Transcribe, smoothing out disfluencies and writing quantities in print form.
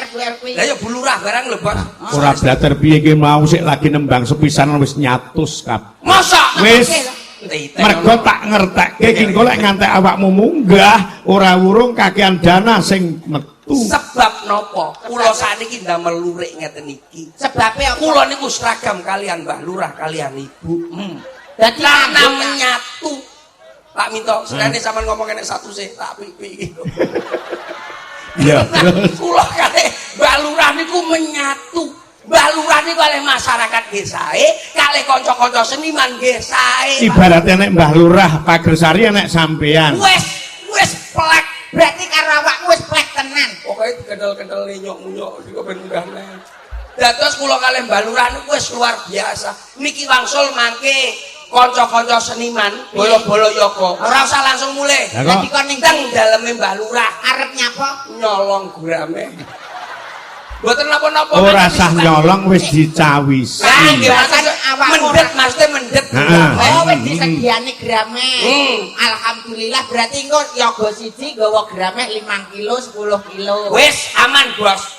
RW kuwi. Lah ya Bu Lurah barang lho, Bos. Ora blater piye iki mau sik lagi nembang sepisan wis nyatus kabeh. Masa? Wis. Mergo tak ngertekke iki engko lek ngantek awakmu munggah ora wurung kakean dana sing metu. Sebab nopo? Kula sakniki ndamel lurik ngeten iki. Sebabe apa? Kula niku seragam kalian Mbah Lurah kalian Ibu. Dadi Karena nganggo- menyatu. Pak Minto, senene sampean ngomong enek satu sih, tak pipi iki. Iya, terus. Kula kalih Mbah Lurah niku menyatu. Mbah Lurah niku kalih masyarakat nggih sae, kalih kanca-kanca seniman nggih sae. Ibaratnya nek Mbah Lurah Pagersari nek sampean. Wis, wis plek. Berarti karo awakmu wis plek tenan. Pokoke dikendel-kendel nyok-munyok iki kok ben munggah neh. Dados kula kalih Mbah Lurah niku wis luar biasa. Niki wangsul mangke kanca-kanca seniman bolo-bolo yoga ora usah langsung mulih. Lah kok Dadi kon ning Teng daleme Mbah Lurah arep nyapa? Nyolong gurame. Mboten napa-napa. Ora sah nyolong, wis dicawisi. Lah nggih, Bahkan maksud awakmu mendhet, maksudnya mendhet Heeh. gurame. Oh, wis disediani grame. Alhamdulillah, berarti engko yoga siji nggawa grame 5 kilo, 10 kilo. Wis aman, Bos.